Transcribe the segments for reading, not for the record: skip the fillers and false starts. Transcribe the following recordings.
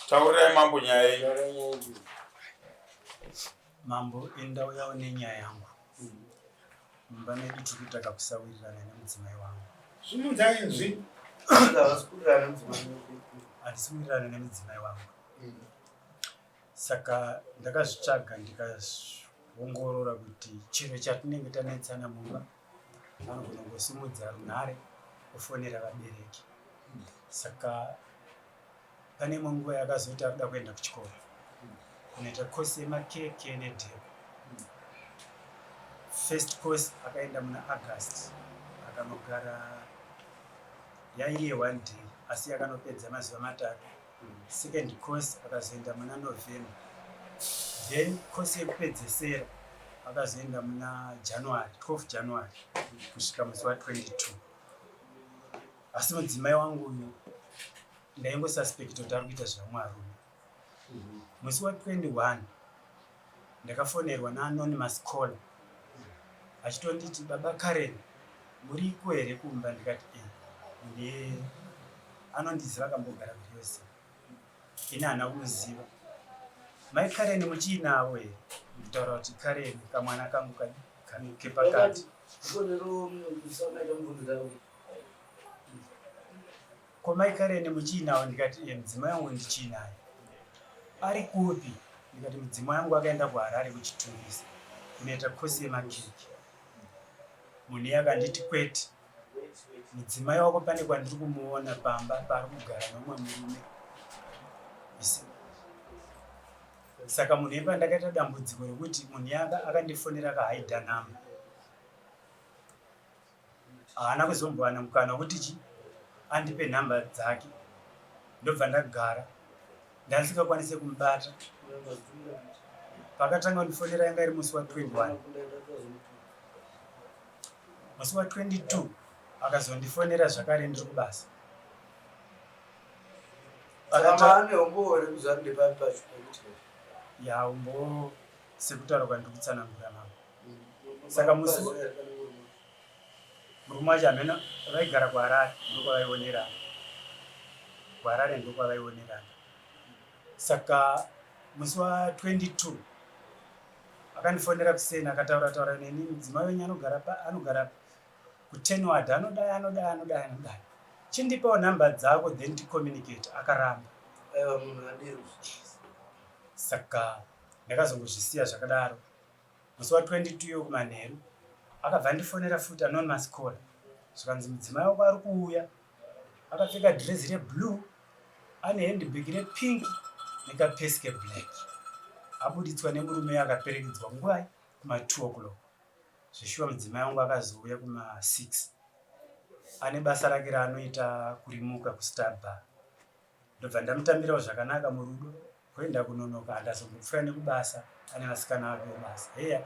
Taurirai mambo nyaya yenyu. Mambo, indauyawo nenyaya yangu. Mumba medu tiri kuita kakusawirirana nemudzimai wangu. Sumudzai inzwi. Handisi kuwirirana nemudzimai wangu. Saka ndakazvitsvaga ndikaongorora kuti chiro chatinenge tanetsana mumba anogona kungosimudza runhare ofonera vabereki. Saka pane imwe nguva yakazoita akuda kuenda kuchikoro kunoita course yemakeke nedheko. First course akaenda muna August akanogara yairi yeone day asi akanopedza mazuva 3. Second course akazoenda muna November, then course yekupedzesera akazoenda muna January 12 January kusvika musi wa22. Asi mudzimai wangu uyu ndaingosuspecta kuti ari kuita zvevamwe varume. Musi wa21 ndakafonerwa naanonymous caller achitonditi, "Baba Karen, muriko here kumba?" Ndikati, "E." Munhu anondiziva, akambogara kuRiosi, ini haana kumuziva. "Mai Karen muchiinavo here?" Ndikutaura kuti Karen kamwana kangu kepakati. "Ko mai Karen muchiinawo?" Ndikati, "E, mudzimai wangu ndichiinaye." "Ari kupi?" Ndikati, "Mudzimai wangu akaenda kuHarare kuChitungwiza kunoita course yemakeke." Munhu iye akanditi, "Kwete, mudzimai wako pane kwandiri kumuona pamba paari kugara nomumwe murume." Saka munhu ipa ndakaita dambudziko rekuti munhu iye akandifonera akahaidha nhamba, haana kuzombowana mukana wekuti chi andipe nhamba dzake. Ndobva ndagara ndandisingakwanise kumubata. Pakatanga kundifonera yanga iri musi wa21. Musi wa22 akazondifonera zvakare ndiri kubasa. Saka umbowo here kuziva kuti ndepapi pacho pekuti? Ya, umbowo sekutaura kwandiri kutsanangura, mama. Saka murume wacho hameno, vaigara kuHarare, ndokwavaionerana kuHarare, ndokwavaionerana. Saka musi wa22 akandifonera kuseni, akataura taura neni, "Mudzimai wenyu anogara anogara kuTenward, anodai, anodai, anodai, anodai, chindipawo nhamba dzako then ticommunicate." Akaramba. Aiwa, munhu adero. Saka ndakazongozvisiya zvakadaro. Musi wa22 yo kumanheru akabva andifonera futi anonymous caller, zvikanzi, "Mudzimai wako ari kuuya akapfeka dhirezi reblue, ane handbag repink nekapesi keblack, abuditswa nemurume akaperekedzwa nguvai?" Kuma2 o'clock. Zveshuwa mudzimai wangu akazouya kuma6, ane basa rake raanoita kurimuka kuStarbar. Ndobva ndamutambirawo zvakanaka murudo. Kuenda kunonoka, handazombopfuura nekubasa, ane vasikana vake vebasa heya e,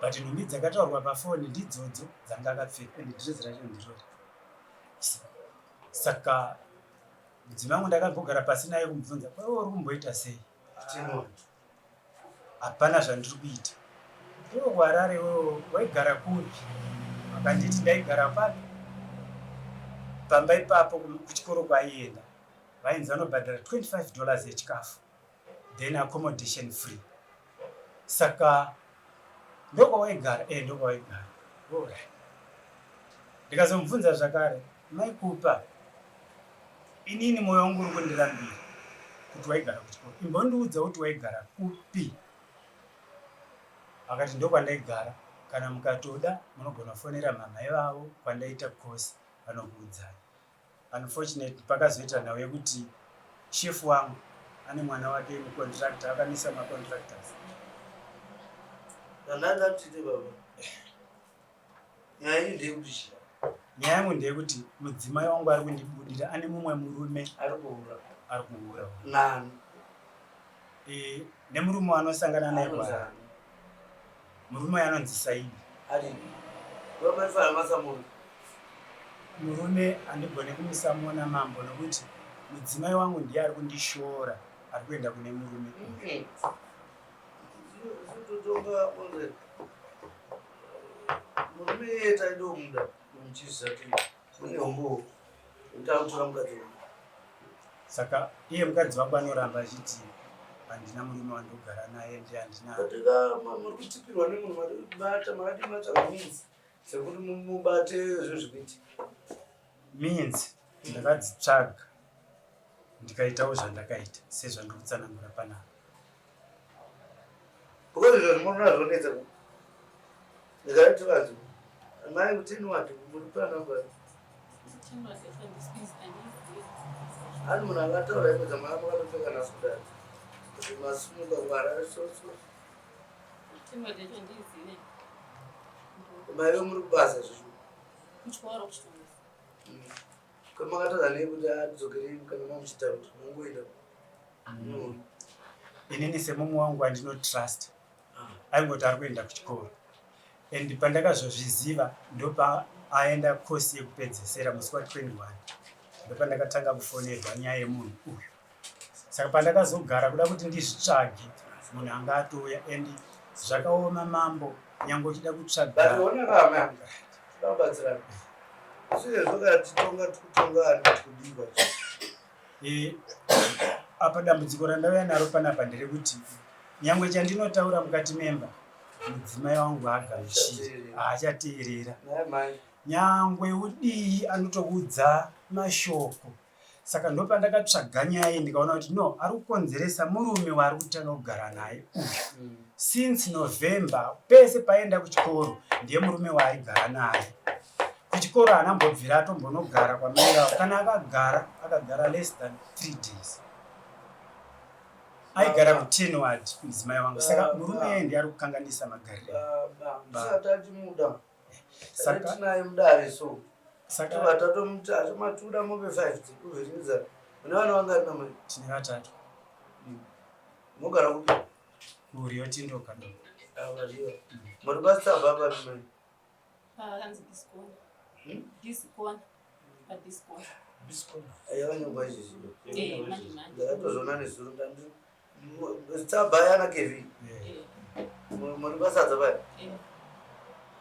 but nhumbi dzakataurwa pafoni ndidzodzo dzanga akapfeka, ende dhirezi racho ndirori. Saka mudzimai wangu ndakambogara pasi naye kumubvunza, "Kwaiwe uri kumboita sei?" "Hapana zvandiri kuita." "Iwe kuHarare iwewo waigara kupi?" Akanditi ndaigara papi, pamba ipapo kuchikoro kwaaienda vainzi vanobhadhara $25 yechikafu, then accommodation free. Saka ndokwawaigara? E, ndokwawaigara. Alright. Ndikazomubvunza zvakare, "Maikupa, inini mwoyo wangu uri kundirambira kuti waigara kuchikoro, imbondiudza kuti waigara kupi." Akati, "Ndokwandaigara, kana mukatoda munogona kufonera mama ivavo kwandaita course, vanokuudzai." Unfortunately pakazoita nhau yekuti shefu wangu ane mwana wake mucontractor, akamisa macontractors. Ndandanda kutite baba. Nyaya iyi ndeyekuti chii? Nyaya yangu ndeyekuti mudzimai wangu ari kundibudira ane mumwe murume. Ari kuhura? Ari kuhura. Nani? E, nemurume waanosangana naye. Anonzi kwa ani? Murume uyu anonzi Saidi. Ari. Vamaifana masamuna. Murume handigone kumusamona, mambo, nokuti mudzimai wangu ndiye ari kundishora, ari kuenda kune murume uyu. Totonga onze. Murume iye taidomuda muchiziva kuti mune umbowo kuti akutora mukadzi wangu. Saka iye mukadzi wangu anoramba achiti handina murume wandogara naye ndi handina. Muri kutipirwa nemunhu maribata makadii matsvaga means dzekuti mubate zvinhu zvikuiti. Means ndakadzitsvaga ndikaitawo zvandakaita sezvandiri kutsanangura panapa. Because izvo zvimoona zvonetsa. Ndikati vanhu mai kutini wati muri panamba. Ani munhu akataura imwe dzamara makatopfeka nhasi kudai. Kuti masimuka kuharare so so. Maive muri kubasa zvishu. Kuchikoro kuchikoro. Ko makataura nei kuti adzokerei kana mamuchita kuti mungoenda. Inini semumwe wangu wandinotrust aingoti ari kuenda kuchikoro and pandakazozviziva ndopaaenda kosi yekupedzesera musi wa21 ndopandakatanga kufonerwa nyaya yemunhu uyu saka pandakazogara kuda kuti ndizvitsvage munhu anga atouya and zvakaoma mambo nyange uchida kutsvaga Eh, apa dambudziko randauya naro panapa nderekuti nyangwe chandinotaura mukati memba mudzimai wangu haagamuchiri haachateerera nyangwe udii anotoudza mashoko saka ndopandakatsvaga nyaya iyi ndikaona kuti no ari kukonzeresa murume waari kutanga kugara naye uyu since November pese paenda kuchikoro ndiye murume waaigara naye kuchikoro haana mbobvira atombonogara kwamai vavo kana akagara akagara less than three days aigara kutenward mudzimai wangu saka murume iye ndiye ari kukanganisa magariro saka tinaye mudare so saka vatatomuti atomatuda mombe five dzekuvhiringidza mune vana vangani namai tine vatatu mogara kupi kurio tindoka do muri pasabva papi mai Pakanzi diskona. Diskona. Padiskona. Yakanyogwa izvizvi. Eh, manje manje. Ndakatozviona nezuro ndandi tsabva yana kevi. Eh. Muri pasadza paya. Eh.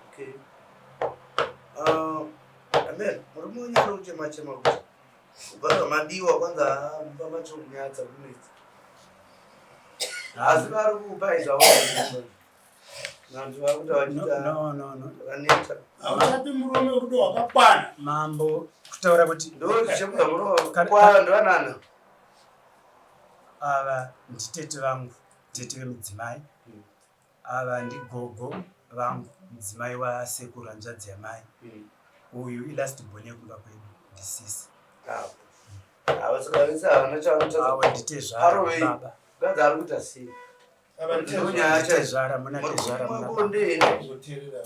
Okay. Amen. Murume wenyu ari kuchema chema kuti kubva zvamadiwa kwanza mumba macho kunyatsa kunetsa. Asi vari kupa izvavo. Vanhu vakuti vachiita no no no vakanetsa. Hauchapi murume rudo rwakakwana. Mambo kutaura kuti Ndo zvichemudza murume kwara ndovanana. Ava nditete vangu, tete vemudzimai. Ava ndigogo vangu, mudzimai wasekuru hanzvadzi yamai. Uyu ilast born yekumba kwedu ndisisi. Ava saka vese havana chavanotadza. Avo nditezvara Arovei. baba. Mukadzi ari kuita sei? Ndonyaya chaizvo. Tezvara muna tezvara muna baba. Bonde here? Kuzoteerera.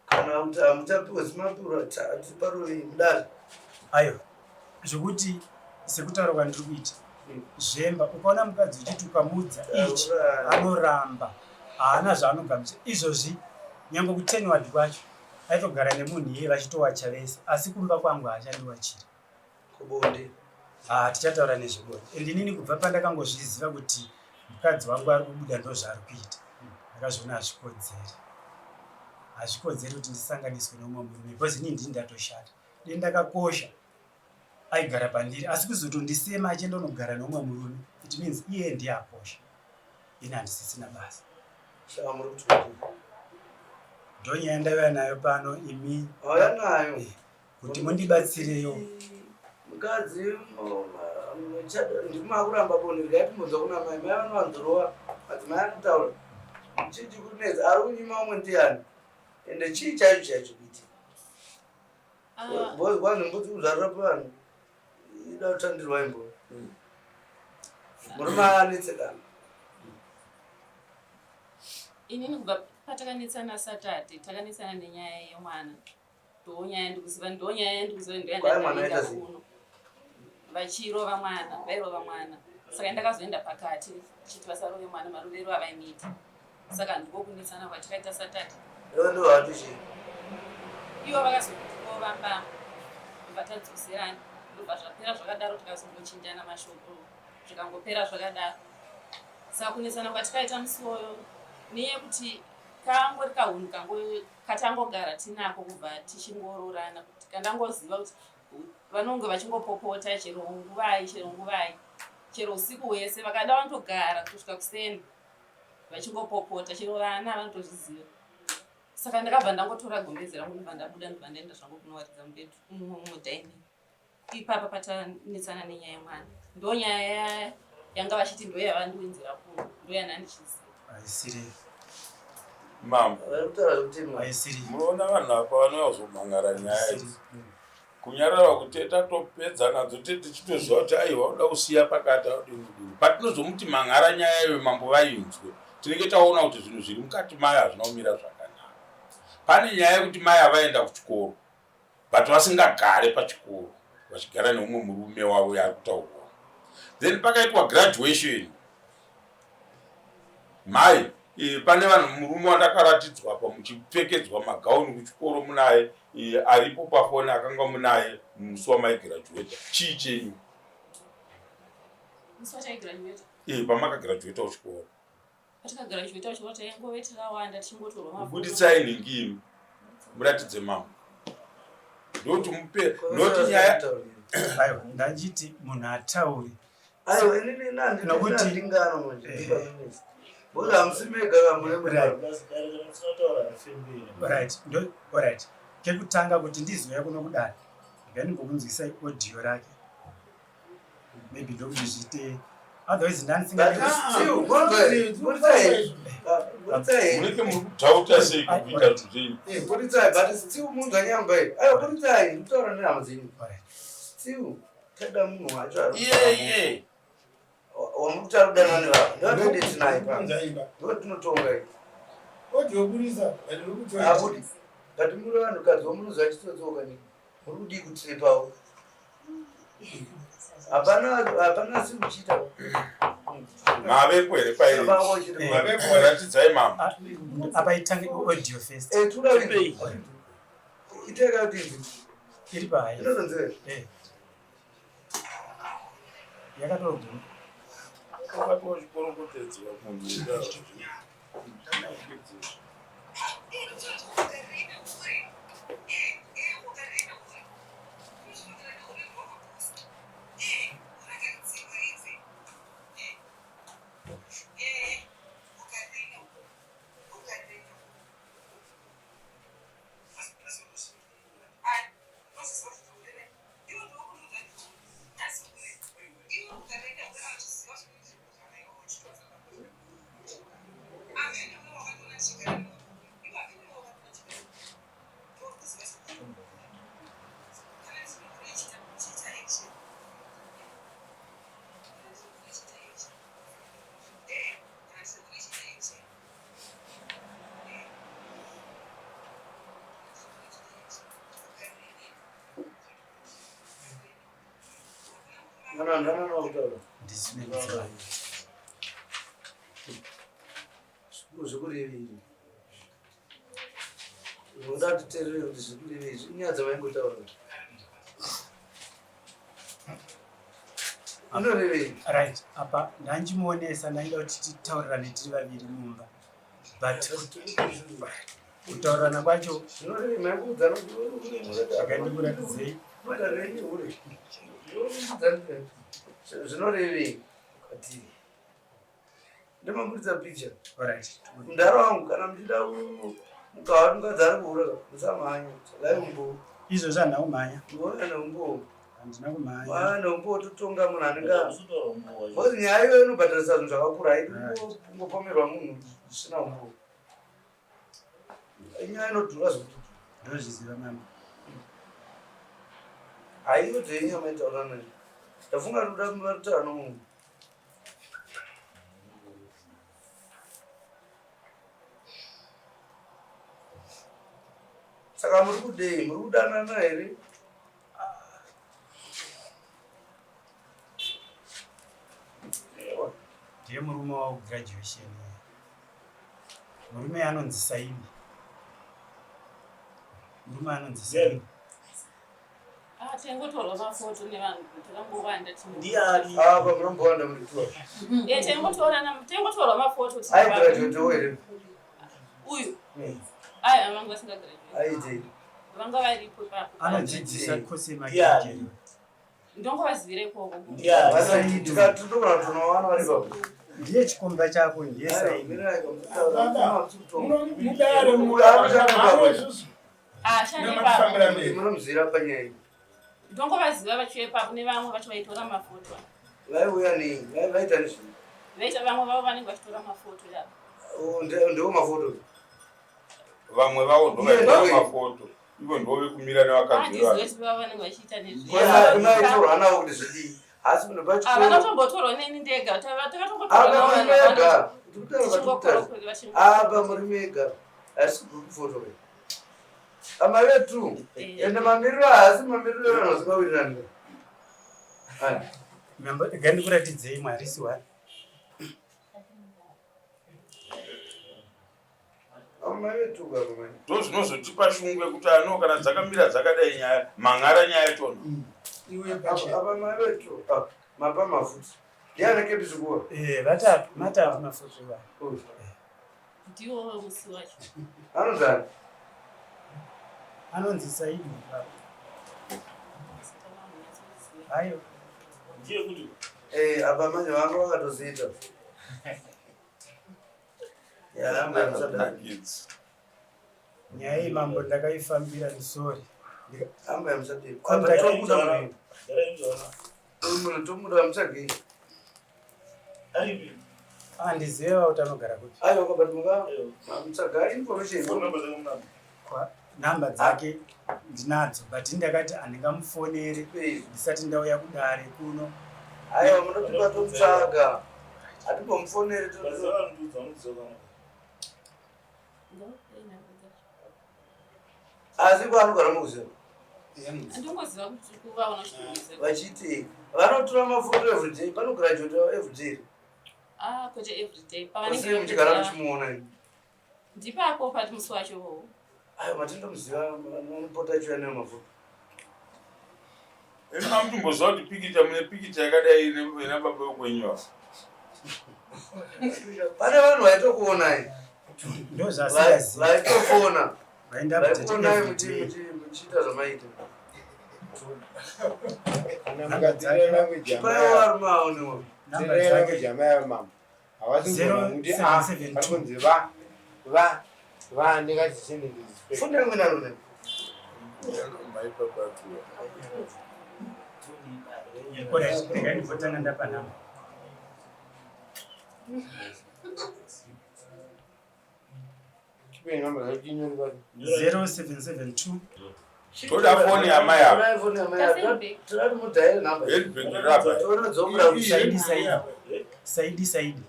Kana kuti hamuchapiwe zimapuro tiparoi mudare. Ayo zvekuti sekutaura kwandiri kuita zvemba ukaona mukadzi uchiti ukamuudza ichi anoramba haana zvaanogamuchira izvozvi nyange kutenward kwacho aitogara nemunhu iye vachitowacha vese asi kumba kwangu haachandiwachiri Kubonde. Ah, tichataura nezvebonde and inini kubva pandakangozviziva kuti mukadzi wangu ari kubuda ndozvaari kuita ndakazviona hazvikodzeri hazvikodzeri kuti ndisanganiswe neumwe murume because inini ndini ndatoshata dei ndakakosha aigara pandiri asi kuzotondisema achienda unogara neumwe murume it means iye ndiye akosha ini handisisina basa Saka muri kuti kudii? ndonyaya ndauya nayo pano imi Auya nayo. Kuti mundibatsireyo. Mukadzi ndimakuramba bonde regai timbonzwa kuna mai mai vanowanzorova madzimai anotaura chii chikunetsa ari kunyima umwe ndiani ende chii chaicho chaicho kuitika Ah. because kwanzi mbudzi kuzvarira pavanhu ida kutandirwa imbo murume anetsekana Inini kubva patakanetsana Saturday takanetsana nenyaya yemwana ndonyaya ndikuziva ndonyaya yandikuziva Kwai mwana aita sei? ndoyandakaenda kuno vachirova mwana vairova mwana saka ndakazoenda pakati chiti vasarove mwana marovero avaimuita saka ndiko kunetsana kwatikaita Saturday iwe ndo hati chii ivo vakazotirova mbama ndobva tadzoserana ndobva zvapera zvakadaro tikazongochinjana mashoko zvikangopera zvakadaro saka kunetsana kwatikaita musi woyo neyekuti kangori kahunhu kango katangogara tinako kubva tichingoroorana kuti kandangoziva kuti Vanonge vachingopopota chero nguvai, chero nguvai, chero usiku hwese vakada vanotogara kusvika kuseni vachingopopota, chero vana vanotozviziva. Saka ndakabva ndangotora gumbeze rangu ndobva ndabuda ndobva ndaenda zvangu kunowaridza mubedroom mudining. Ipapa patanetsana nenyaya yemwana ndonyaya yanga vachiti ndoyavandiunzira kuno ndoyanandichiziva. Haisiri. Mambo. Haisiri. Munoona vanhu apa vanouya kuzomhangara nyaya idzi. Kunyarara kuti tatopedza nadzo te tichitoziva kuti aiwa uda kusiya pakati audini kudini. Patinozomuti mhangara nyaya iyoyo mambo vainzwe tinenge taona kuti zvinhu zviri mukati mayo hazvina kumira zvakanaka. Pane nyaya yekuti mai avaenda kuchikoro but vasingagare pachikoro vachigara neumwe murume wavo yaari kutaurwa. Then pakaitwa graduation mai e, pane vanhu murume wandakaratidzwa apa muchipfekedzwa magauni kuchikoro munaye e, aripo pafoni akanga munaye musi wamaigraduata chii chenyu e, pamakagraduata kuchikoro Buditsai nhingi imi muratidze mambo ndokuti mupe noti nyaya aiwa ndachiti munhu atauri aiwa inini nandingano manje bora hamusi mega right right kekutanga kuti ndizouya kuno kudare ndandimbokunzwisai audio rake maybe ndokuti zviite otherwise ndandisingamunenge muri kudhauta sei kuita zvinhu eh, buritsai but still munhu anyamba aiwa buritsai ndikutaura nehama dzenyu still tada munhu wacho iyeye wamuri kutaura kudanwa nevava ndovatoende tinaye pa ndotinotonga i abudi but muri vanhukadzi wamunoziva chitsotsoka ni muri kudii kutirepawo hapana hapana asi kuchita mavepo here pairatidzai mama ah, apa itange audio first eh tuda iteka kuti iri pahayi inozonzi eh yakatorwa wakati wachikorokotedzwa munhu Zvikurevei? Unoda titerere kuti zvikurevei? Inyaya dzavaingotaura. Unorevei? Right, apa ndandimuonesa ndaida kuti titaurirane tiri vaviri mumba but kutaurirana kwacho zvakandikuratidzei zvinorevei kwatiri ndemaburitsa picture mudhara wangu kana muchida mukawa mukadzi ari kuhura musamhanya tsvagai umbowo izvozvo handina kumhanya uya neumbowo handina kumhanya waya neumbowo totonga munhu anenge bcause nyaya iyoyo inobhadharisa zvinhu zvakakura haidi kungopomerwa munhu zvisina umbowo inyaya inodhura zvekuti ndozviziva mama haiyo dzenyama itaura nayo ndafunga ndoda kutaura nomunhu Saka muri kudei? Muri kudanana here? Ndiye murume wakugraduation. Murume anonzi Saini. Murume anonzi Saini. Ah, taingotorwa mafoto nevanhu takangowanda ndiani apa munombowanda muri tuwa eh taingotorana taingotorwa mafoto ai graduate wo here uyu ai amangu asinga graduate aitei Vanga varipo ipapo. Anodzidzisa kosi Ndiani? yemakerere. Ndongovazivira ikoko. Ndiani? Tikatodokona tunowana vari ipapo. Ndiye chikomba chako ndiye Saidi. Mudare isusu. Ah, shande ipapo. Namatifambira mberi. Munomuzivira panyaya iyi. Ndongovaziva vachiuya ipapo nevamwe vacho vaitora mafoto. Vaiuya nei? Vaita nezvii? Vaita vamwe vavo vanenge vachitora mafoto yavo. Oh, Ndiwo mafoto. Vamwe vavo Iye ndovaitora ndiwe. mafoto, ivo ndovekumira nevakadzi Handizivi vevanhu. kuti vavo vanenge vachiita nezvii. Maitorwa navo kuti zvidii? Asi munhu Ah, pachikoro. vakatombotorwa neni ndega. Takatombotorwa Apa navo muri vanhu mega. vano- Tikutaura patikutaura. tichingokorokorwa, vachingo- Apa muri mega. Asi group photo. Amai vetu. Eh. Ende mamiriro haasi mamiriro evanhu vasingawirirani. Ani. Mambo, gandikuratidzei mwarisi wani. Amai vetu kamai. Ndo zvinozotipa shungu yekuti ano kana dzakamira dzakadai nyaya, mhan'ara nyaya yachona. Iwe Apa pachena. apa mai vetu. Ah, mapa mafuta. Ndiani kepisi kuwa? Eh, vatatu, matatu mafoto iwayo. Oh. Ndiwo musi wacho. Anonzani? Anonzi Saidi baba. Hayo. Ndiye kuti Eh, apa manje vanga vakatoziita. Ya, amai musadaro. Nakidzi. Nyaya iyi mambo ndakaifambira sorry. Amai musadaro. Apa Contact. tomuda munhu. garai muzvaona. Munhu tomuda mutsvagei. Aripi? Andiziva kuti anogara kupi. Aiwa but muka Aiwa. mutsvaga information. Phone number dzake munabo. Nhamba dzake ndinadzo but ndakati handingamufoneri Please. ndisati ndauya kudare kuno. Aiwa munotipa tomutsvaga. Hatimbomufoneri to. Vaziva vanondiudza vanodziva kana. Asi kwaanogara mukuziva. Andingoziva kuti kuvaona chitungwiza. Vachiti vanotora mafoto everyday, panograduate everyday. Ah, kwete everyday. Pavanenge Asi muchigara vapedza- muchimuona imi. Ndipapo pati musi wacho. Aiwa matindomuziva anopota achiuya nayo mafoto. Imi mamutomboziva kuti pikicha mune pikicha yakadai ina baba vekwenyu ava. Pane vanhu vaitokuonai. Ndozvasingazivi. Vaitofona. Vaenda update Vaikuonai every day. muchiita zvamaita. Kana mukadzire language Paiwo yamai varume aonewa. Namba dzire dzake language yamai vamambo havasi kugona kuti a 0772. vari kunzi va va va ndingatisende respect Foni yangu inaro ne. Alright, regai ndibvotanga ndapa namba. tipei namba dzacho tinyore pasi 0772 Toda foni yamai ava. Toda foni yamai ava. Tasenbek. Toda kuti mudhaire namba. Handbag rapa. Toona dzobuda kuti Saidi Saidi. Saidi Saidi.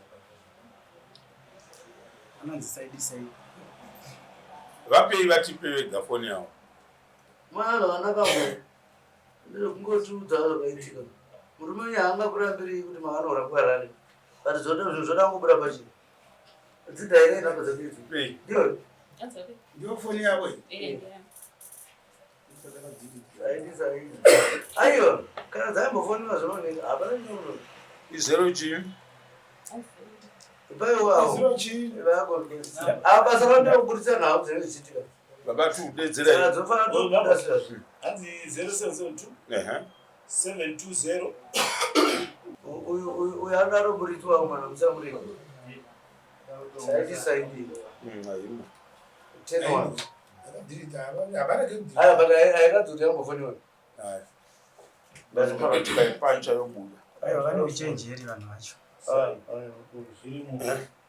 Anonzi Saidi Saidi. Vapei vatipe vega foni yavo. mwana zvakanaka mwe. Ndezvekungotiudza zvakaitika. Murume uyu haangakurambiri kuti makanohura kuHarare. But zvoda zvinhu zvoda kungobuda pachena. Dzidhaire namba dzako idzi. Pei. Ndiyo. Anzapi? Ndiyo foni yako iyi. Eh, yeah. Saidi Saidi. Aiwa, kana dzaimbofoniwa zvinooneka hapana chinono. Izero chii? Anzapi. Ipaiwo avo. Zero chii? Apa basa ravo nderekuburitsa nhau dzinenge dzichiitika. Baba tiudedzerai. Saka dzofanira kutobuda zvinhu. Hanzi 0772 Ehe. 720 Uyu uyu uyu anoda kuburitswa mwana musamurega. Saidi Saidi. Haimo. Ten one. Akadhirita, havarege kudhirita. Aiwa, but hairatidzi kuti yambofoniwa. Hai. Tikaipancha yobuda. Aiwa vane uchenjeri vanhu vacho. Sai. Iri mu.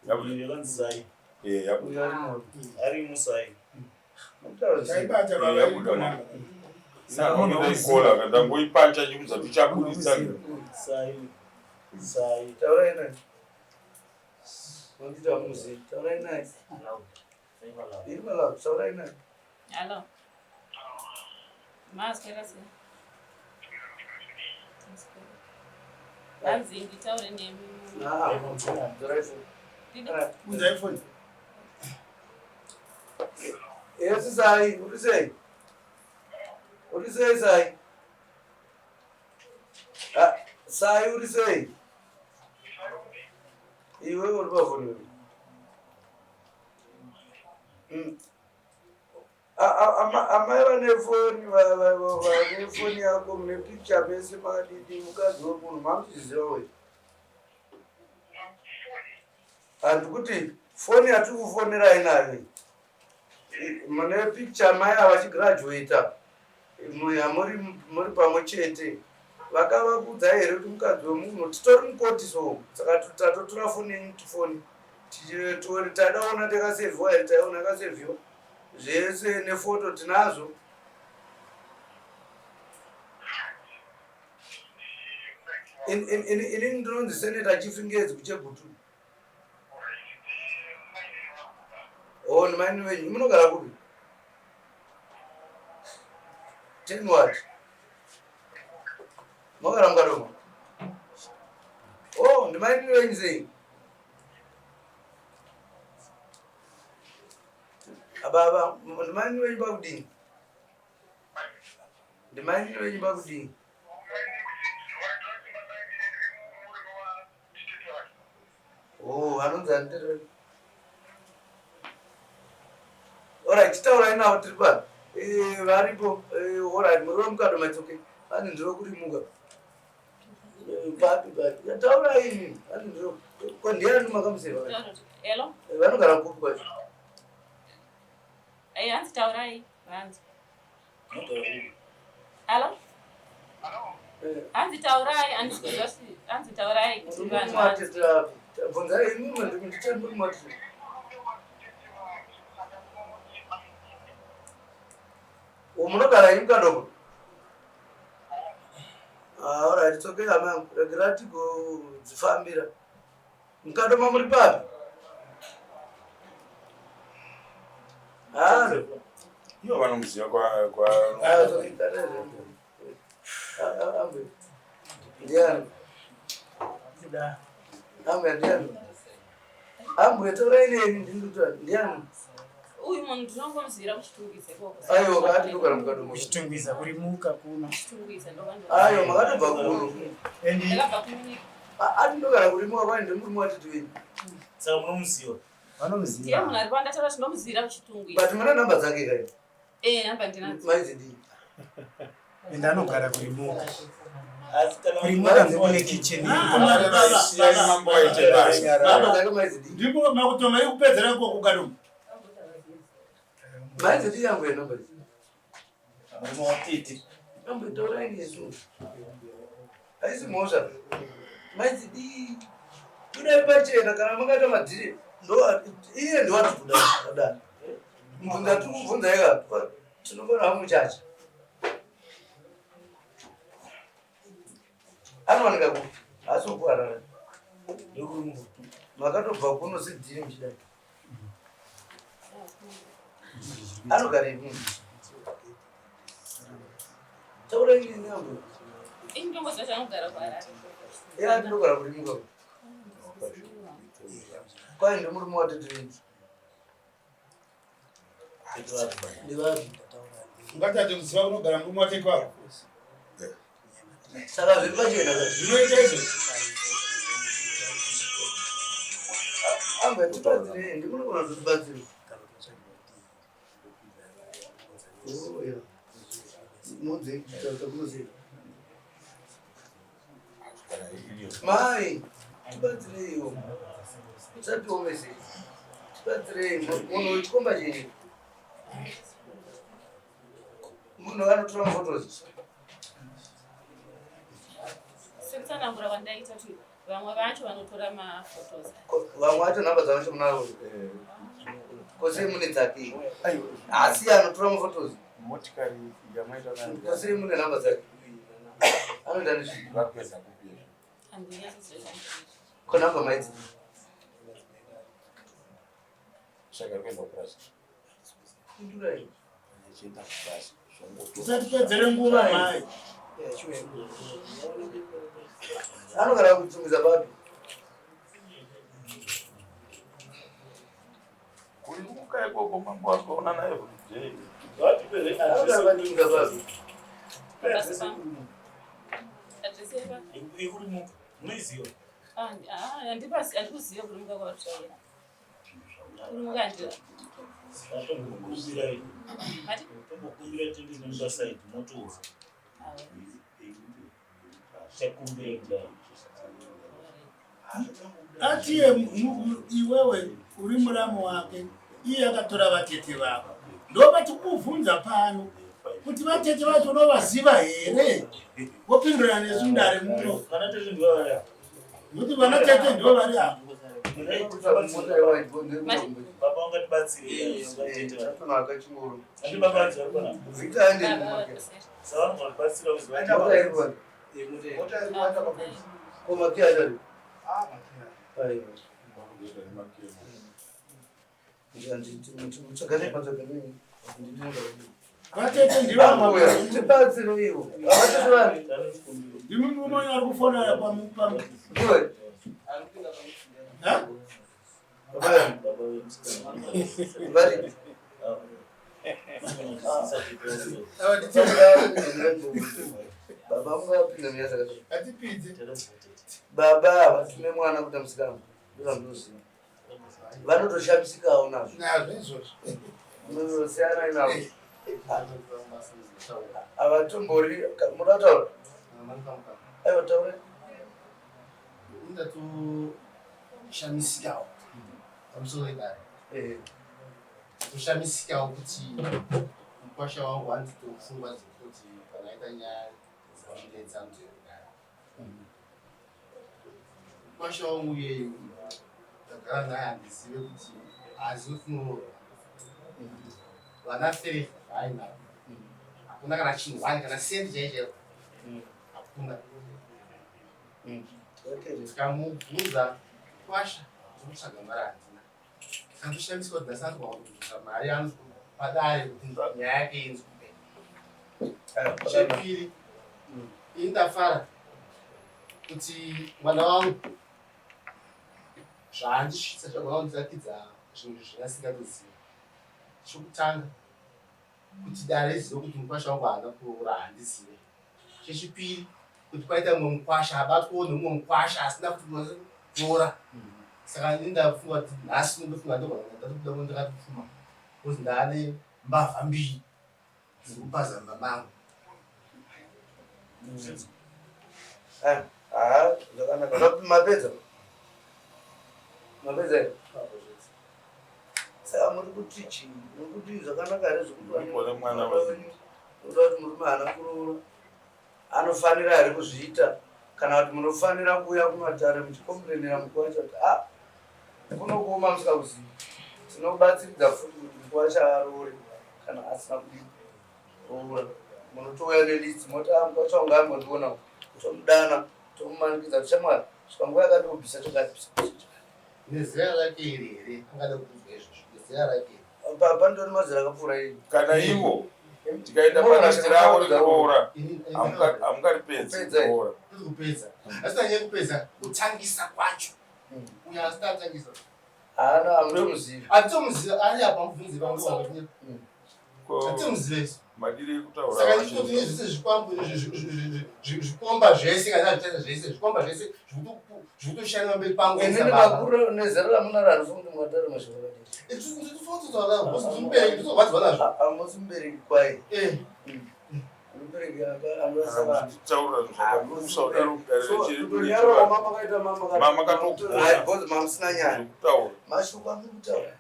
Yabuda. Iyo yakanzi Sai. Eh, yabuda. Uyu arimo. Ari musai. Taibata Eh, baba yabuda iripo mama. namba. Saka munhu Ndaikola ndangoipancha chiudza tichabuditsa. Sai. Sai. Taurai naye. Manditi hamuzivi. Taurai naye. Iri palapo, taurai naye. Hello. Maswera sei? Hanzi nditaure nemi. Ah, dzorai foni. Ndidi- Unzai foni. Yes, Sai, uri sei? Uri sei, Sai? Ah, Sai, uri sei? Iwe uri pafoni wewe. Amai vane foni, vane foni yako mune picture mese makadidi mukadzi wemunhu mamuchiziva wei? Handikuti foni yatiri kufonerai nayo iyi. Mune picture mai ava vachigraduata muri muri pamwe chete vakavakudza here kuti mukadzi wemunhu titori mukoti so saka tatotora foni yenyu tifoni tadaona takasevhiwa here taiona yakasevhiwa zvese nefoto tinazvo. Inini ndinonzi Senator Chifingedzi kuChegutu. Oh, ndimaini venyu munogara kupi? Ten what? Mogara mukadoma? Oh, ndimaini venyu sei? Ababa, ndimaini venyu pakudini? Ndimaini venyu pakudini? Oh, anonzi ani? Alright, chitaurai navo tiri pano. Eh, varipo. Eh, alright, muri wemukadoma, it's okay. Ani ndiro kurimuka. Eh, papi papi. Taurai imi. Ani ndiro. Ko ndiani makamuseva? Hello? Eh, vanogara kupi kwacho? Eh, hanzi taurai. Hanzi. Hello? Hanzi taurai, handisi kuzwa hanzi taurai kuti vanhu Murume bvunzai imimi ndichari murume watete. Munogara imi kadoko? Ah, alright, it's okay hama yangu. Regera tigodzifambira. Mukadoma muri papi? Halo. Ivo vanomuziva kwa kwa Ah, it's okay. Ah, ah, ambe. Ndiani? Ambe ndiani? Ambe taurai neni ndindotaura. Ndiani? Uyu munhu ndinongomuzivira kuChitungwiza ikoko. Aiwa, kaati ndogara mukadoma. Kuchitungwiza kurimuka kuno. Kuchitungwiza ndokando. Aiwa, makatobva kuno. And Ndakabva kunyika. Ati ndogara kurimuka kwani ndimurume watete wenyu. Saka munomuziva? Ndiye vanomuziva. munhu ari kwandataura tinomuzivira kuChitungwiza. But muna namba dzake kai? Eh, namba ndinadzo. Maizidii? And anogara kurimuka. Asi kana Kurimuka ndokune kitchen. Siyai mambo aite basa. Namba dzake maizidii? Ndipo makutoma ikupedzera ikoko kadoma. Maizidii yangu yenamba idzi? Murume watete. Ambe taurai nesu. Haisi mhosva. Maizidii? Budai pachena kana makaita madhiri. Ndo iye ndiwati kuda kudai. Mubvunza tiri kubvunza ika tinofana muchacha. Anowanika kupi? Haasi kuHarare. Ndokurimuka. Makatobva kuno sedhiri muchidai. Anogara imi. Taurai neni ambe. Ini ndinongoziva kuti anogara kuHarare. Iye andinogara kurimuka. Kwai ndimurume watete wenyu. Ndivapi? Ungatadze kuziva kunogara murume watete wako. Saka zviri pachena ka. Zvinoita izvo. Ambe tibatsirei, ndimunogona kutibatsira. Oh, yeah. Munze, takunoziva. Mai, tibatsireiwo. Musatiomese. Tibatsirei, munhu wechikomba chenyu. Munhu anotora mafotos. Sekutsanangura kwandaita kuti vamwe vacho vanotora mafotos. Vamwe vacho nhamba dzavacho munavo. Kose mune dzake. Asi anotora mafotos. Motikari yamaita nayo. Kose mune nhamba dzake. Anoita nezvi. Vakuedza kupi izvo? Handinyatsiziva. Ko nhamba maidzi. Saka ri kuenda kupurazi. Pindurai. Achienda kupurazi. Zvongotora. Usatipedzere nguva mai. Anogara kuchitungwiza papi? Kurimuka ikoko mambo akaona naye every day. Vatipe Anogara kuchitungwiza papi? address yekurimuka. Address yepa? Yekurimuka. Munoiziva? Ah, handikuziva kurimuka kwavataura. Kurimuka handira. Tombokumbira tiende nemupasaidi motoudza. Chakumbira kudaro. Atiye iwewe uri muramu wake, iye akatora vatete vako. Ndobati kubvunza pano kuti vatete vacho unovaziva here? Wopindura nesu mudare muno. Vana tete ndivo vari apa. Nokuti vana tete ndivo vari apa. Baba ungatibatsire vatete vari. Chatonaka chingoro. Andi baba vanzi vari panapa. Vita aende kumake. Saka vanogona kutibatsira kuziva Mota iri kuwanda. Ko makiyi acho ari? Aiwa. Vatete ndivo Ambuya, tibatsireiwo. Havatete vani? Ndimi murume uyo ari kufonera pamu. Ndiwe. Ha? Baba yangu. Baba vemusikana. Vari. Ava nditete. Baba vangu vapinda munyaya dzakadai. Hatipidze. Baba havatume mwana kuita musikana. Ndozvandinoziva. Vanotoshamisikawo nazvo. Nazvo izvozvo. Munosiyanai navo. Havatombori muda kutaura? Aiwa taura. Ndatoshamisikawo pamusoro wedare. Eh. Toshamisikawo kuti mukwasha wangu handitopfungwa dzekuti kana aita nyaya dzinomuletsa mudare. Mukwasha wangu iyeyu ndagara naye handizive kuti haazivi kunoorwa. Vana three vaainavo. Hakuna kana chinhu one kana sendi chaiyo chaiyo. Hakuna. Ndikamubvunza kwasha ndikutsvaga mari handina. Saka ndoshamisika kuti ndasanzwa kubvunza mari yangu padare kuti nyaya yake inzwe. Chepiri, ini ndafara kuti mwana wangu zvaandisvitsa zvagona kundiratidza zvinhu zvandisingatozivi. Chokutanga kuti dare rizive kuti mukwasha wangu haana kuroora handizive. Chechipiri kuti kwaita mumwe mukwasha abatwawo nemumwe mukwasha asina kuroora. Saka ini ndafunga kuti nhasi ndofunga ndogona ndatobuda kuno ndakatopfuma because ndaane mbavha mbiri dziri kupaza mumba mangu. Ah, ah, zvakanaka. Mapedza? Mapedza here? Saka muri kuti chii? Muri kuti zvakanaka here zvekuti Muri kuona mwana wenyu? Unoda kuti murume haana kuroora anofanira here kuzviita kana kuti munofanira kuuya kumatare muchikomburenera mukuwacha kuti ah kunokuoma musikakuzivi tinobatsiridza futi kuti mukuwacha aroore kana asina kudii roora munotouya nelist moti ah mukuwacha wangu ambondiona tomudana tomumanikidza kuti shamwari svika nguva yakati obvisa chakati bvisa chakati. Nezera rake iri here angada kunzwa izvozvo nezera rake iri. Pandori mazera akapfuura iri. Kana ivo tikaenda palist ravo rekuroora hamungaripedzi kuroora. Kupedza. Asi tanyanya kupedza kutangisa kwacho. Uyo asati atangisa. Haana hamutomuzivi. Hatitomuzivi ari apa mubvunzi vangu vangu. Hatitomuzivi isu. Madire ekutaura. Saka ndikoti nezvese zvikwambo zvikomba zvese kana zvitaita zvese zvikomba zvese zvikutoshanda pamberi pangu. Inini makuru nezera ramunaro handifungi kuti mungatare mashoko akadai. Ndinototaura because ndiri mubereki ndinotorwadziwa nazvo. Hamusi mubereki kwaye. Eh. Mubereki anorasa vanhu. Taura zvakapusa udaro mudare Kutonyarara mama kaita mama Mama katogona. Hayi because mamusina nyaya. Zvekutaura. Mashoko amuri kutaura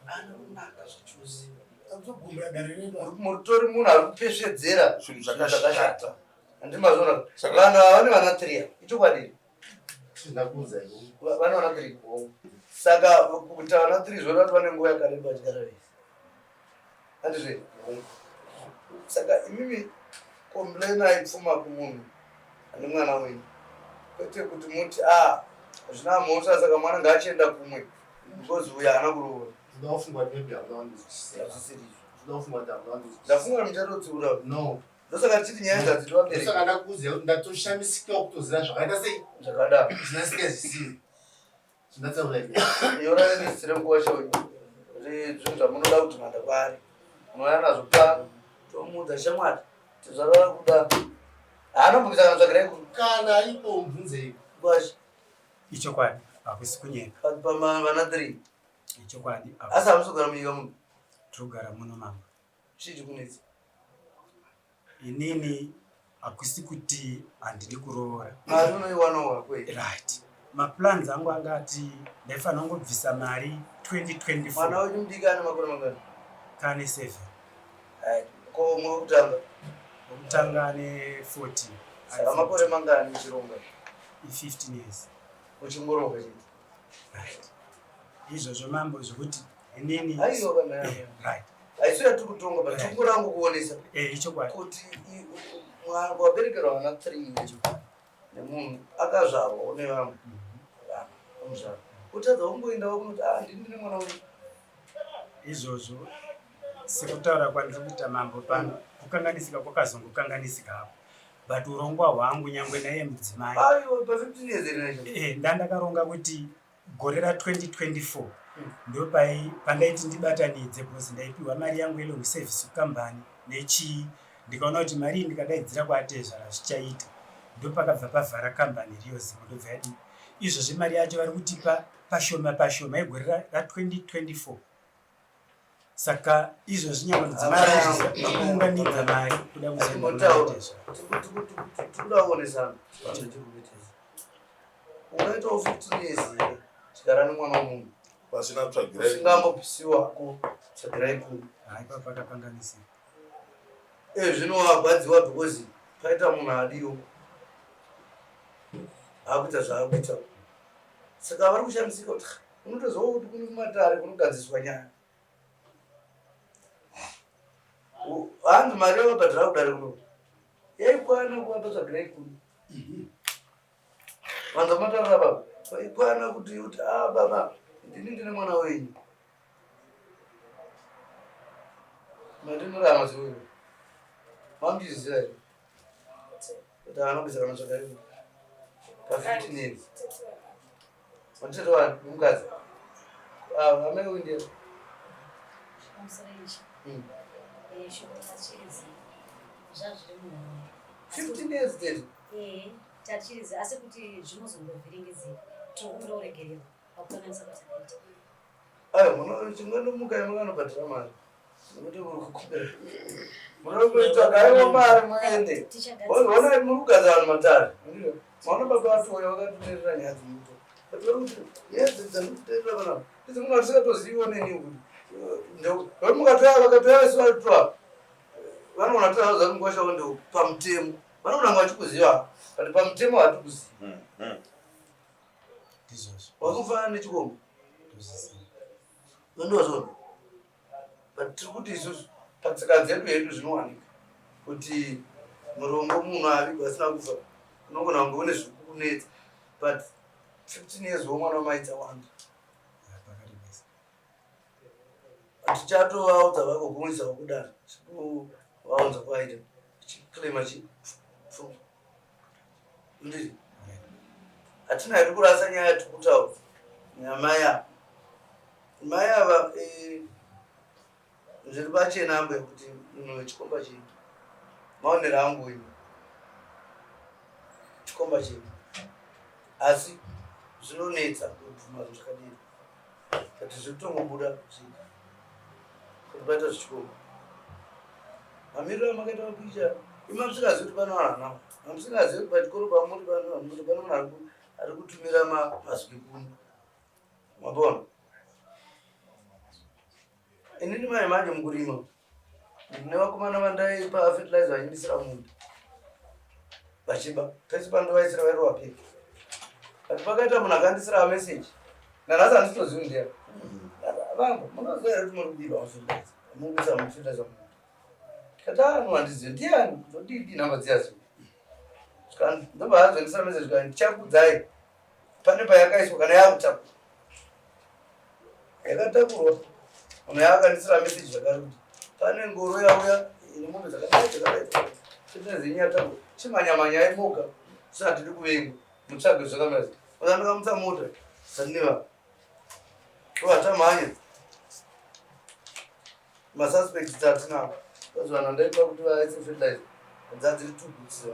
anonaka zvachose. Takuzogumbura dare redu. Muritori munhu ari kupesvedzera Zvinhu zvakashata. Handiti mazviona? Vanhu ava vane vana 3 ava. Ichokwadi. Ndakuudza iwe. Vane vana 3. Saka kuita vana 3 zvoreva kuti vane nguva yakareba vachigara vese. Handizve? Saka imimi complainai pfuma kumunhu ane mwana wenyu. Kwete kuti muti ah hazvina mhosva saka mwana ngaachienda kumwe because uyu haana kuroora. Ndoda kufunga kuti maybe hamuna kundinzwisisa. Hazvisiri izvo. Ndoda kufunga kuti hamuna kundinzwisisa. Ndafunga kuti muchatotsiura. No. Ndosaka tichiti nyaya dzadzidi vabereki. Ndosaka ndakuudzai kuti ndatoshamisika kutoziva zvakaita sei. Zvakadaro. Zvinasingazvizivi. Zvindataura ini. Nyorai list renguva chauya. Zvinhu zvamunoda kuti manda kwaari. Munouya nazvo pano. Tomuudza shamwari. Tizvarara kuda. Haana kubvisa kana tsvagirai ku. Kana ipo mubvunzei. Kwashi. Ichokwadi hakusi kunyepa. Pama vana 3. Ichokwadi. Asi hamusi kugara munyika muno. Togara muno mambo. Chii chikunetsa? Inini hakusi kuti handidi kuroora. Mari unoiwanawo hako here? Right. Maplans angu anga ati ndaifanira kungobvisa mari 2024. Mwana wenyu mudiki ane makore mangani? Kane 7. Right. Ko umwe wekutanga? Wekutanga ane 14. Saka makore mangani uchironga? I15 years. Uchingoronga chete. Right. Izvozvo mambo zvekuti inini Aiwa kana. Eh, right. Haisu yatiri kutonga but tiri kurangu kuonesa. Eh, ichokwadi. Kuti mwana waberekerwa vana 3 nemunhu akazvarwa une vamwe. Vana vamuzvara. Utadza kungoendawo kunoti ah ndini ndine mwana uyu. Izvozvo sekutaura kwandiri kuita mambo pano kukanganisika kwakazongokanganisika hapo but urongwa hwangu nyangwe naiye mudzimai Aiwa pa 15 years here nacho. Eh, ndandakaronga kuti gore ra 2024 ndopai pandaiti ndibatanidze because ndaipiwa mari yangu yelong service kukambani nechii ndikaona kuti mari iyi ndikadaidzira kwaatezvara zvichaita ndopakabva pavhara kambani riyo zimo ndobva yadii izvozvi mari yacho vari kutipa pashoma pashoma yegore ra 2024 saka izvozvi nyangwe mudzimai kuunganidza mari kuda Atimbotaura. kuzoenda Tikuda kuonesana. Ungaitawo 15 years here chigara nemwana wemunhu. Pasina tsvagirai. Usingambopisiwako tsvagirai kuno. haipa pakakanganisika Eh zvino wagwadziwa because paita munhu adiwo. Akuita zvaakuita. Saka vari kushamisika kuti "Ah, unotoziva kuti kune kumatare kunogadziswa nyaya. Hanzi mari yavabhadhara kudare kuno. Yaikwana kuvapa tsvagirai kuno. Vanhu vamatarira baba. Vaikwana kuti kuti ah baba ndini ndine mwana wenyu. Matinorama ziuyu. Mamuchiziva here? Kuti anobvisa kana tsvagirai kuno. Pa 15 years. Watete wani mukadzi. Ah, amai uyu ndiye. Pamusoro ichi. Eh, shoko tachirizi. Zvazviri muhomwe. 15 years tete. Eh, tachirizi asi kuti zvinozongovhiringidzika. Tinokumbira uregerero pakukanganisa kwatakaita. Ayo, muno chingondomuka mukanobhadhara mari. Nokuti muri kukumbira. Munokuitsvaga aiwa mari muende. Tichagadzirisa. Ona muri kugadza vanhu matare. Maona baba vatouya vakatoteerera nyaya dzemuto. But vari kuti nyaya dzandikuteerera panapa. Idzi munhu atisingatoziviwo neni kuti. Vari mukatoya vakatoya vese varitora. Vanogona kutoya kuti mukwasha wende pamutemo. Vanogona kunge vachikuziva. But pamutemo hatikuzivi. Ndizvozvo. Wakufanana nechikomba. Ndozviziva. Ndozvona. But tiri kuti isusu patsika dzedu hedu zvinowanika kuti murombo munhu avigwa asina kufa unogona kunge une zvikukunetsa but 15 years womwana wamai dzawanda Pakaribesa. tichatovaudza vagokumwisa kudaro sekuvaudza kwaita chiclaima chipfungwa ndii hatina hedu kurasa nyaya yatiri kutaura nyamai ava mai ava eh, zviri pachena ambuya kuti munhu wechikomba chenyu maonero angu ini chikomba chenyu asi zvinonetsa kubvuma zvinhu zvakadini but zviri kutongobuda zvega kuti paita zvichikomba mamiriro amakaita mapicha imamusingazivi kuti pano vanhu anavo mamusingazivi kuti pachikoro pamuri pano vanhu kuti pano munhu ari kutumira mazwi kuno mabona inini mai manje mukurima ndine vakomana vandaipa fertilizer vachindisira munda vachiba pese pandovaisira vairova peki but pakaita munhu akandisira message nanhasi handitozivi ndiya vangu munoziva here kuti muri kubirwa mufertilizer muri kuisa mufertilizer munda tikati ah no handizivi ndiani ndodidi nhamba dziya zivi ndobva azondisira message kani ndichakuudzai pane payakaiswa kana yakutakurwa yakatakurwa munhu yaakandisira message zvakare kuti pane ngoro yauya ine mombe dzakadai dzakadai dzakadai zenyu yatakurwa chimanyamanya imoga tisati kuvengwa mutsvage zvakamira sei saka ndakamutsa mota sandineva vatamhanya masuspects tatinavo because vanhu vandaipa kuti vaise fertilizer dzadziri two boots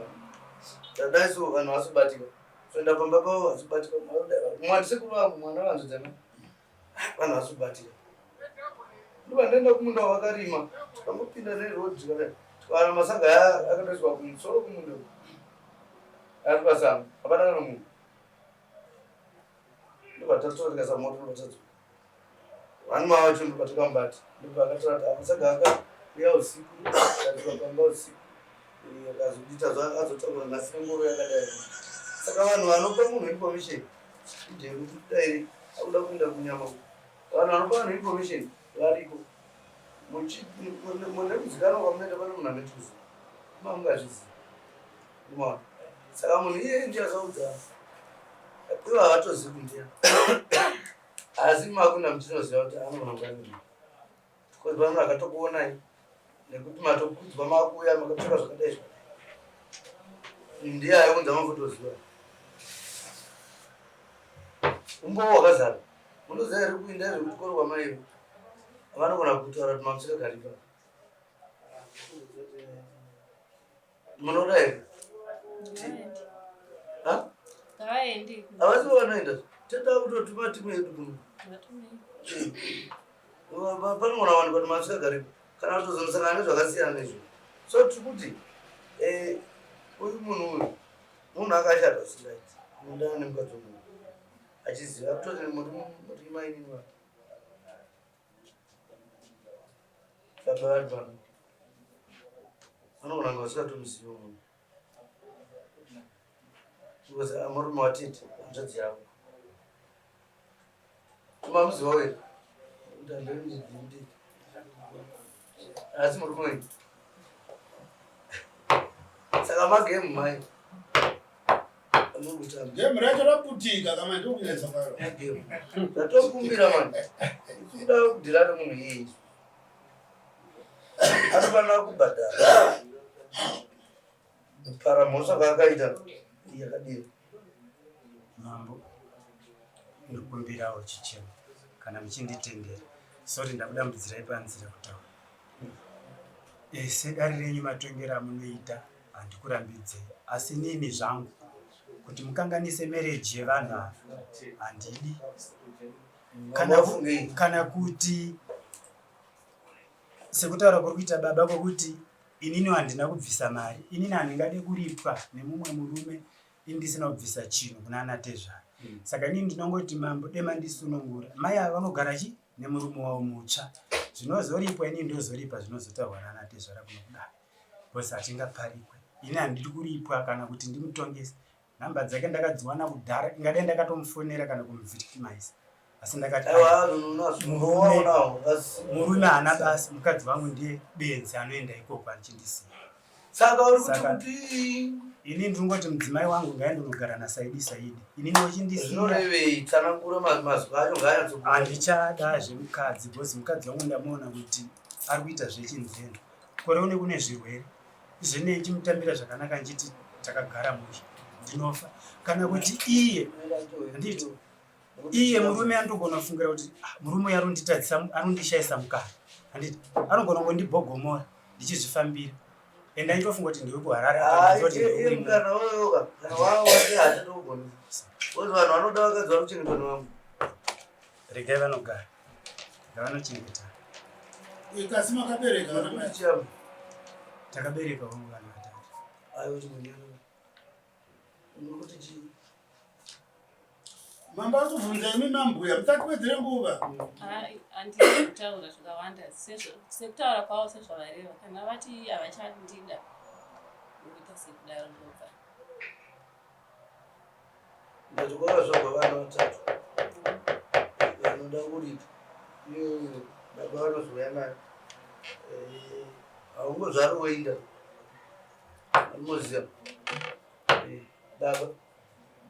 tadai so vanhu vasobatika toenda pamba pavo vasobatika mwandisekuru vangu mwana vanzodzana vanhu vasobatika. Ndobva ndaenda kumunda wavakarima tikangopinda neroad tikawana masaga aya akatoiswa kumusoro kumunda ari pasango hapana kana munhu. Ndobva tatora tikaisa moto ndobva tadzoka. One ma wacho ndobva takamubata ndobva akatora kuti masaga akauya usiku akaiswa pamba usiku akazodita azotakura nhasi nengoro yakadai. Saka vanhu vanopa munhu information ndekuti akuda kuenda kunyama Vanhu vanopa vanhu information variko. Mune kuzikanwa kwamunoita pane munhu anotiziva. Mamungazviziva. Umaona. Saka munhu iyeye ndiye akaudza. Ivo havatozivi kundiya. Asi makuna muchinoziva kuti anogona kunge ari munhu. Because vanhu vakatokuonai nekuti matokudzwa makuuya makapfeka zvakadai zvakadai. Ndiye aiunza mafotoziva. Umbowo wakazara. Munoziva here kuinda zvekuchikoro kwamaive vanogona kutaura kuti mamusingagari pa munoda here? Havasi vanoenda toda kutotuma timu yedu kuno panogona vanhu kuti mamusingagari kana kutozonosangana nezvakasiyana nezvo so tiri kuti eh, uyu munhu uyu munhu akashata usingaiti mundana nemukadzi wemunhu achiziva kutoti muri muri mainini vake baba vari pano vanogona kunge vasingatomuzivi munhu because murume watete hanzvadzi yavo mamuziva were asi murume wenyu saka magemu mai Game racho raputika kama ndokunetsa kwaro. Ndatokumbira mani. Kuda kudhira nemunhu iyeye. Anofanira kubhadhara. Kupara mhosva kwaakaita yakadii. Mambo, ndikumbirawo chichemo kana muchinditendera. Sorry ndakudambudzirai panzira kutaura. Ese dare renyu matongero amunoita handikurambidzei asi inini zvangu kuti mukanganise marriage yevanhu ava handidi kana, kana kuti sekutaura kuri kuita baba kwekuti inini handina kubvisa mari inini handingade kuripwa nemumwe murume ini ndisina kubvisa chinhu kuna ana tezvara mm. saka inini ndinongoti mambo dema ndisunungura mai ava vanogara chi nemurume wavo mutsva zvinozoripwa inini ndozoripa zvinozotaurwa nana tezvara kuno kudai because hatingaparikwe ini handidi kuripwa kana kuti ndimutongese nhamba dzake ndakadziwana kudhara ingadai ndakatomufonera kana kumuvictimize asi ndakati murume haana basa mukadzi wangu ndiye benzi anoenda ikoko achindisiya saka uri kuti kudii ini ndingoti mudzimai wangu ngaende unogara nasaidi saidi ini ndochindisiyanorevei tsanangura mazwi acho ngaanyatso handichada zvemukadzi because mukadzi wangu ndamuona kuti ari kuita zvechinzena kore une kune zvirwere zvenei chimutambira zvakanaka nchiti takagara mushe ndinofa kana kuti iye handiti iye murume anotogona kufungira kuti ah, murume uyu aronditadzisa arondishaisa mukana handiti anogona kungondibhogomora ndichizvifambira and aitofunga kuti ndiwe kuharare regai vanogara ngavanochengeta kasi makabereka takabereka vangu vanhu vatatu Mambo ari kubvunza imi mambuya musatiwedzere nguva. Handina kutaura zvakawanda sekutaura kwavo sezvavareva kana vati havachandida ndoita sekudaro ndobva. Ndati kwakazvarwa vana vatatu vanoda kuripa iyoyo baba vanozouya nayo eh, haungozvari woinda anoziva eh, baba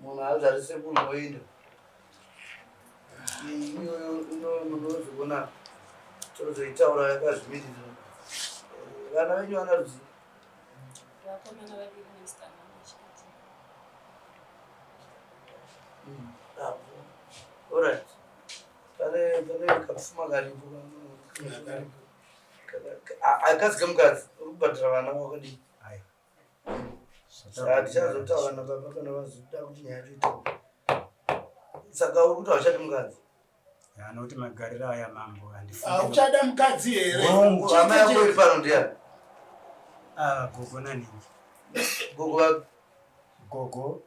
munhu haazvarise munhu woenda iyoyo munozoona tozoitaura yakazvimirira eh, vana venyu vana rudzii Vakomana vaviri nemusikana mumwe chete. Hmm, apo. Alright. Pane pane kapfuma karipo. Akadzi kemukadzi uri kubhadhara vana wakadii? Aiwa. Saka tichazotaura nababa kana vazoda kuti nyaya yacho itaure. Saka uri kuti hauchadi mukadzi? Anokuti magariro aya mambo handifungi. Hauchada mukadzi here? Hongu. Hama yako iri pano ndiyani? Ah, gogo naningi. Gogo vapi? Gogo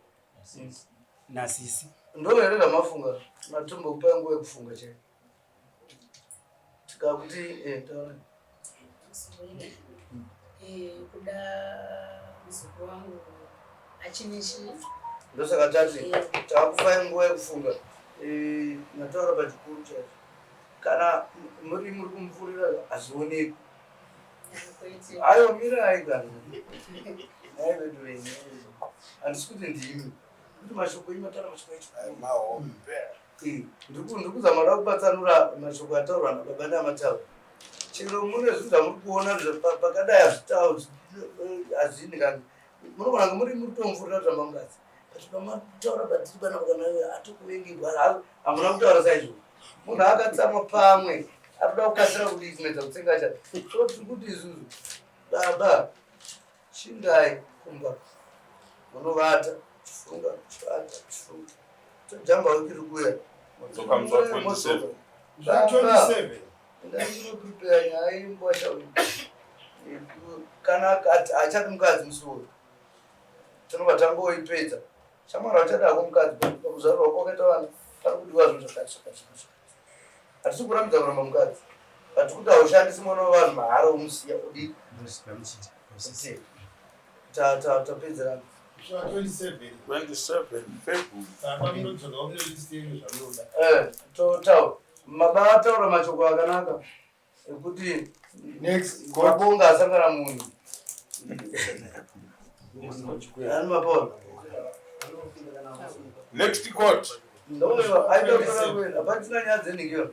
nasisi. Ndo here zvamafunga? Matombokupai nguva yekufunga chaiyo. Tikakuti eh, taura. Eh, kuda muzukuru wangu achine chi Ndosaka tati takufai nguva yekufunga. Eh, nataura pachikuru chaicho. Kana muri muri kumupfurira hazvioneki. kwete. Ayo mirai kana. Nhai vedu venyu. Handisi kuti ndimi. Kuti mashoko enyu mataura mashoko echikuru. Mahombe. Eh, ndiri kuzama kuda kupatsanura mashoko ataurwa nababa namataura. Chero mune zvinhu zvamuri kuona pakadai hazvitauri hazvini kana munogona kunge muri muri kutomufurira zvamamukadzi but pamataura patiri panapa kana atokuvengegwa hamuna kutaura saizvozvo. Munhu akatsamwa pamwe arikuda kukasira kudii kumedza kutsenga cha so tiri kuti isusu baba Shingai kumba munovata chifunga chivata chifunga tojamba wiki iri kuuya Modzoka musi wa 27. 27. Ndinoprepare nyaya yembwa chauya kana akati achati mukadzi musi uyu tinobva tangoipedza shamwari achadako mukadzi pakuzvarirwa kwakaita vana pari kudiwa zvinhu zvakati zvakati zvakati hatisi kurambidza kuramba mukadzi but kuti haushandisi mwana wevanhu mahara womusiya udii Ndozvigamuchira. Tapedzerana. 27. 27 February. Baba munodzoka mune list yenyu zvamunoda. Eh, totaura. Baba ataura mashoko akanaka ekuti Next. mabonga asangana munhu. Ani mapona. Next court. Ndoyo aitotora kuenda. Hapachina nyaya dzenhingiyo.